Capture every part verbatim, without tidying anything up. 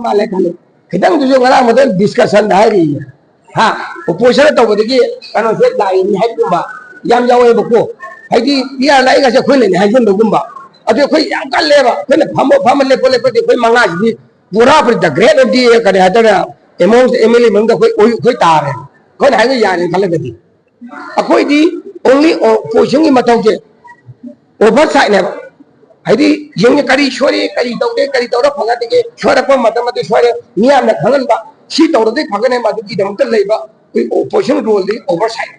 ꯃꯥꯜꯂꯦ ꯈꯜꯂꯦ꯫ ꯈꯤꯇꯪꯗꯨꯁꯨ ꯉꯔꯥꯡ ꯃꯇꯝ ꯗꯤꯁꯀꯁꯟꯗ ꯍꯥꯏꯔꯤꯌꯦ꯫ ꯍꯥ? ꯑꯣꯄꯣꯖꯤꯁꯟ ꯇꯧꯕꯗꯒꯤ ꯀꯩꯅꯣꯁꯦ ꯂꯥꯛꯏꯅꯤ ꯍꯥꯏꯕꯒꯨꯝꯕ ꯌꯥꯝ ꯌꯥꯎꯋꯦꯕꯀꯣ꯫ ꯍꯥꯏꯗꯤ ꯄꯤ ꯑꯥꯔ ꯂꯥꯛꯏꯒꯁꯦ ꯑꯩꯈꯣꯏꯅꯅꯦ ꯍꯥꯏꯖꯤꯟꯕꯒꯨꯝꯕ꯫ ꯑꯗꯨ ꯑꯩꯈꯣꯏ ꯌꯥꯝ ꯀꯜꯂꯦꯕ꯫ ꯑꯩꯈꯣꯏꯅ ꯐꯝꯕ ꯐꯝꯕ ꯂꯦꯞꯄ ꯂꯦꯞꯄꯗꯤ ꯑꯩꯈꯣꯏ ꯃꯉꯥꯁꯤꯗꯤ ꯄꯨꯔꯥ ꯄꯨꯔꯤ ꯗ ꯒ꯭ꯔꯦꯠ ꯑꯣꯐ ꯗꯤ ꯀꯔꯤ ꯍꯥꯏꯇꯥꯔꯦ, ꯑꯦꯃꯣꯡꯁ ꯑꯦꯝ ꯑꯦꯜ ꯑꯦ ꯃꯅꯨꯡꯗ ꯑꯩꯈꯣꯏ ꯑꯩꯈꯣꯏ ꯇꯥꯔꯦ꯫ ꯑꯩꯈꯣꯏꯅ ꯍꯥꯏꯕ ꯌꯥꯔꯦꯅ ꯈꯜꯂꯒꯗꯤ꯫ ꯑꯩꯈꯣꯏꯗꯤ ꯑꯣꯡꯂꯤ ꯑꯣꯄꯣꯖꯤꯁꯟꯒꯤ ꯃꯊꯧꯁꯦ ꯑꯣꯚꯔ ꯁꯥꯏꯠꯅꯦꯕ꯫ ꯍꯥꯏꯗꯤ ꯌꯦꯡꯉꯦ ꯀꯔꯤ ꯁꯣꯏꯔꯤ, ꯀꯔꯤ ꯇꯧꯒꯦ, ꯀꯔꯤ ꯇꯧꯔ ꯐꯒꯠꯒꯦ, ꯁꯣꯏꯔꯛꯄ ꯃꯇꯝ ꯑꯗꯨ ꯁꯣꯏꯔꯦ, ꯃꯤꯌꯥꯝꯅ ꯈꯪꯍꯟꯕ, ꯁꯤ ꯇꯧꯔꯗꯤ ꯐꯒꯅꯤ, ꯃꯗꯨꯒꯤꯗꯃꯛꯇ ꯂꯩꯕ ꯑꯩꯈꯣꯏ ꯑꯣꯄꯣꯖꯤꯁꯟ ꯔꯣꯜꯗꯤ ꯑꯣꯚꯔ ꯁꯥꯏꯠ꯫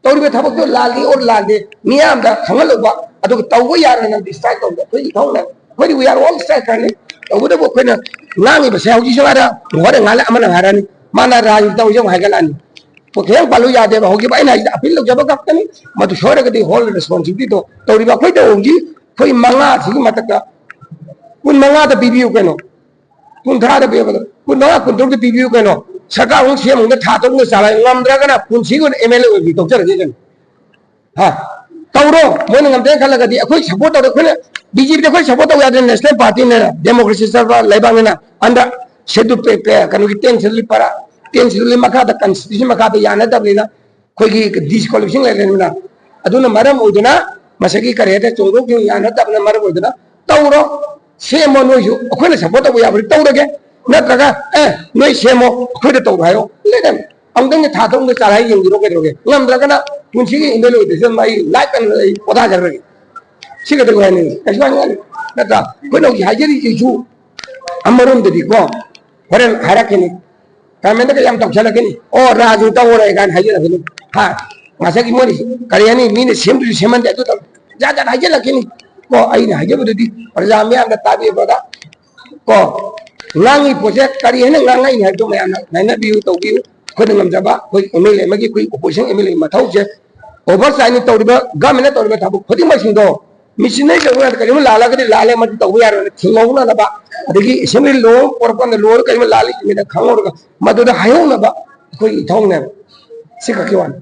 ꯇꯧꯔꯤꯕ ꯊꯕꯛꯇꯣ ꯂꯥꯜꯂꯤ ꯑꯣꯔ ꯂꯥꯜꯗꯦ ꯃꯤꯌꯥꯝꯗ ꯈꯪꯍꯜꯂꯨꯕ, ꯑꯗꯨꯒ ꯇꯧꯕ ꯌꯥꯔꯣꯏ ꯅꯪꯗꯤ ꯁ꯭ꯇ꯭ꯔꯥꯏꯛ ꯇꯧꯕꯗ ꯑꯩꯈꯣꯏ ꯏꯊꯧꯅ ꯑꯩꯈꯣꯏꯗꯤ we are all striker ꯅꯤ꯫ ꯇꯧꯕꯇꯕꯨ ꯑꯩꯈꯣꯏꯅ ꯉꯥꯡꯉꯤꯕꯁꯦ ꯍꯧꯖꯤꯛꯁꯨ ꯍꯥꯏꯔ ꯍꯣꯔꯦꯟ ꯉꯥꯜꯂꯦ ꯑꯃꯅ ꯍꯥꯏꯔꯛꯑꯅꯤ, ꯃꯥꯅ ꯔꯥꯖꯅꯤꯇꯤ ꯇꯧꯔꯤꯁꯦ ꯑꯃꯨꯛ ꯍꯥꯏꯒꯠꯂꯛꯑꯅꯤ꯫ ꯄꯣꯠ ꯈꯤꯇꯪ ꯄꯥꯜꯂꯨ ꯌꯥꯗꯦꯕ꯫ ꯍꯧꯖꯤꯛ ꯑꯩꯅ ꯍꯥꯏꯁꯤꯗ ꯑꯄꯤꯜ ꯂꯧꯖꯕ ꯈꯛꯇꯅꯤ꯫ ꯃꯗꯨ ꯁꯣꯏꯔꯒꯗꯤ ꯍꯣꯜ ꯔꯦꯁꯄꯣꯟꯁꯤꯕꯤꯂꯤꯇꯤꯗꯣ ꯇꯧꯔꯤꯕ ꯑꯩꯈꯣꯏ ꯇꯧꯕꯒꯤ ꯑꯩꯈꯣꯏ ꯃꯉꯥꯁꯤꯒꯤ ꯃꯊꯛꯇ ꯀꯨꯟ ꯃꯉꯥꯗ ꯄꯤꯕꯤꯌꯨ ꯀꯩꯅꯣ꯫ ꯀꯨꯟꯊ꯭ꯔꯥꯗ ꯄꯤꯕꯗꯣ ꯀꯨꯟꯃꯉꯥ ꯀꯨꯟꯇꯔꯨꯛꯇ ꯄꯤꯕꯤꯌꯨ ꯀꯩꯅꯣ꯫ ꯁꯔꯀꯥꯔ ꯑꯃꯨꯛ ꯁꯦꯝ ꯑꯃꯨꯛ ꯊꯥ ꯇꯔꯨꯛꯅ ꯆꯥꯔ ꯉꯝꯗ꯭ꯔꯒꯅ ꯄꯨꯟꯁꯤꯒꯤ ꯑꯣꯏꯅ ꯑꯦꯝ ꯑꯦꯜ ꯑꯦ ꯑꯣꯏꯕꯤ ꯇꯣꯛꯆꯔꯒꯦ ꯀꯩꯅꯣ꯫ ꯍꯥ? ꯇꯧꯔꯣ꯫ ꯃꯣꯏꯅ ꯉꯝꯗꯦꯅ ꯈꯜꯂꯒꯗꯤ ꯑꯩꯈꯣꯏ ꯁꯞꯄꯣꯔꯠ ꯇꯧꯔꯦ꯫ ꯑꯩꯈꯣꯏꯅ ꯕꯤ ꯖꯦ ꯄꯤꯗ ꯑꯩꯈꯣꯏ ꯁꯞꯄꯣꯔꯠ ꯇꯧ ꯌꯥꯗꯦ꯫ ꯅꯦꯁꯅꯦꯜ ꯄꯥꯔꯇꯤꯅꯦꯅ ꯗꯦꯃꯣꯀ꯭ꯔꯦꯁꯤ ꯆꯠꯄ ꯂꯩꯕꯥꯛꯅꯤꯅ ꯑꯟꯗ ꯁꯦꯗꯨꯜ ꯄꯦ-, ꯄꯦ-, ꯀꯩꯅꯣꯒꯤ ꯇꯦꯟ ꯁꯦꯗꯨꯜꯒꯤ ꯄꯔꯥ, ꯇꯦꯟ ꯁꯦꯗꯨꯜꯒꯤ ꯃꯈꯥꯗ ꯀꯟꯁꯇꯤꯇ꯭ꯌꯨꯁꯟ ꯃꯈꯥꯗ ꯌꯥꯅꯗꯕꯅꯤꯅ ꯑꯩꯈꯣꯏꯒꯤ ꯗꯤꯁꯀ꯭ꯋꯥꯂꯤꯐꯤꯀꯦꯁꯟ ꯂꯩꯔꯦꯗꯅ꯫ ꯑꯗꯨꯅ ꯃꯔꯝ ꯑꯣꯏꯗꯨꯅ ꯉꯁꯥꯏꯒꯤ ꯀꯔꯤ ꯍꯥꯏꯇꯥꯔꯦ, ꯆꯣꯡꯊꯣꯛ ꯌꯥꯅꯗꯕꯅ ꯃꯔꯝ ꯑꯣꯏꯗꯨꯅ ꯇꯧꯔꯣ, ꯁꯦꯝꯃꯣ꯫ ꯅꯣꯏꯁꯨ ꯑꯩꯈꯣꯏꯅ ꯁꯞꯄꯣꯔꯠ ꯇꯧꯕ ꯌꯥꯕꯗꯤ ꯇꯧꯔꯒꯦ, ꯅꯠꯇ꯭ꯔꯒ ꯑꯦ ꯅꯣꯏ ꯁꯦꯝꯃꯣ ꯑꯩꯈꯣꯏꯗ ꯇꯧꯔꯣ ꯍꯥꯏꯌꯣ꯫ ꯂꯩꯗꯅ ꯑꯃꯨꯛꯇꯪꯒꯤ ꯊꯥ ꯇꯔꯨꯛꯇ ꯆꯥꯔ ꯌꯦꯡꯕꯤꯔꯣ ꯀꯩꯗꯧꯔꯒꯦ? ꯉꯝꯗ꯭ꯔꯒꯅ ꯄꯨꯟꯁꯤꯒꯤ ꯑꯦꯝ ꯑꯦꯜ ꯑꯦ ꯑꯣꯏꯗ꯭ꯔꯁꯨ ꯑꯩ ꯂꯥꯏꯐ ꯑꯩ ꯄꯣꯊꯥꯖꯈ꯭ꯔꯒꯦ꯫ ꯁꯤ ꯈꯛꯇꯕꯨ ꯍꯥꯏꯅꯤꯡꯉꯤ꯫ ꯀꯩꯁꯨ ꯍꯥꯏꯅꯤꯡꯉꯥꯏ ꯅꯠꯇ꯭ꯔꯥ? ꯑꯩꯈꯣꯏꯅ ꯍꯧꯖꯤꯛ ꯍꯥꯏꯖꯔꯤꯁꯤꯁꯨ ꯑꯃꯔꯣꯝꯗꯗꯤꯀꯣ ꯍꯣꯔꯦꯟ ꯍꯥꯏꯔꯛꯈꯤꯅꯤ꯫ ꯒꯃꯦꯟꯗꯒ ꯌꯥꯝ ꯇꯧꯁꯜꯂꯛꯀꯅꯤ꯫ "ꯑꯣ ꯔꯥꯖꯨ ꯇꯧꯔꯦ" ꯀꯥꯏꯅ ꯍꯥꯏꯖꯜꯂꯛꯀꯅꯤ꯫ ꯍꯥ? ꯉꯁꯥꯏꯒꯤ ꯃꯣꯏꯅ ꯀꯔꯤ ꯍꯥꯏꯅꯤ, ꯃꯤꯅ ꯁꯦꯝꯗꯨꯁꯨ ꯁꯦꯝꯍꯟꯗꯦ ꯑꯗꯨ ꯇꯧ-, ꯖꯥꯠ ꯖꯥꯠ ꯍꯥꯏꯖꯜꯂꯛꯀꯅꯤ꯫ ꯀꯣ ꯑꯩꯅ ꯍꯥꯏꯖꯕꯗꯨꯗꯤ ꯄ꯭ꯔꯖꯥ ꯃꯤꯌꯥꯝꯅ ꯇꯥꯕꯤꯕꯗ ꯀꯣ ꯉꯥꯡꯉꯤ ꯄꯣꯠꯁꯦ ꯀꯔꯤ ꯍꯥꯏꯅ ꯉꯥꯡꯉꯛꯏꯅꯤ ꯍꯥꯏꯕꯗꯣ ꯃꯌꯥꯝꯅ ꯅꯩꯅꯕꯤꯌꯨ, ꯇꯧꯕꯤꯌꯨ꯫ ꯑꯩꯈꯣꯏꯅ ꯉꯝꯖꯕ ꯑꯩꯈꯣꯏ ꯑꯦꯝ ꯑꯦꯜ ꯑꯦ ꯑꯃꯒꯤ ꯑꯩꯈꯣꯏ ꯑꯣꯄꯣꯖꯤꯁꯟ ꯑꯦꯝ ꯑꯦꯜ ꯑꯦꯒꯤ ꯃꯊꯧꯁꯦ ꯑꯣꯚꯔ ꯆꯥꯏꯅ ꯇꯧꯔꯤꯕ ꯒꯃꯦꯟꯅ ꯇꯧꯔꯤꯕ ꯊꯕꯛ ꯈꯨꯗꯤꯡꯃꯛꯁꯤꯡꯗꯣ ꯃꯦꯆꯤꯟꯅꯔꯤ ꯇꯧꯕ ꯀꯥꯟꯗ ꯀꯔꯤꯒꯨꯝꯕ ꯂꯥꯜꯂꯒꯗꯤ ꯂꯥꯜꯂꯦ, ꯃꯗꯨ ꯇꯧꯕ ꯌꯥꯔꯣꯏꯅ ꯊꯤꯡꯍꯧꯅꯅꯕ, ꯑꯗꯒꯤ ꯑꯦꯁꯦꯝꯕ꯭ꯂꯤ ꯂꯣ ꯄꯣꯔꯛꯄ ꯀꯥꯟꯗ ꯂꯣꯗ ꯀꯔꯤꯒꯨꯝꯕ ꯂꯥꯜꯂꯤ ꯆꯨꯝꯃꯤꯗ ꯈꯪꯍꯧꯔꯒ ꯃꯗꯨꯗ ꯍꯥꯏꯍꯧꯅꯕ ꯑꯩꯈꯣꯏꯒꯤ ꯏꯊꯧꯅꯦꯕ꯫ ꯁꯤ ꯈꯛꯀꯤ ꯋꯥꯅꯤ꯫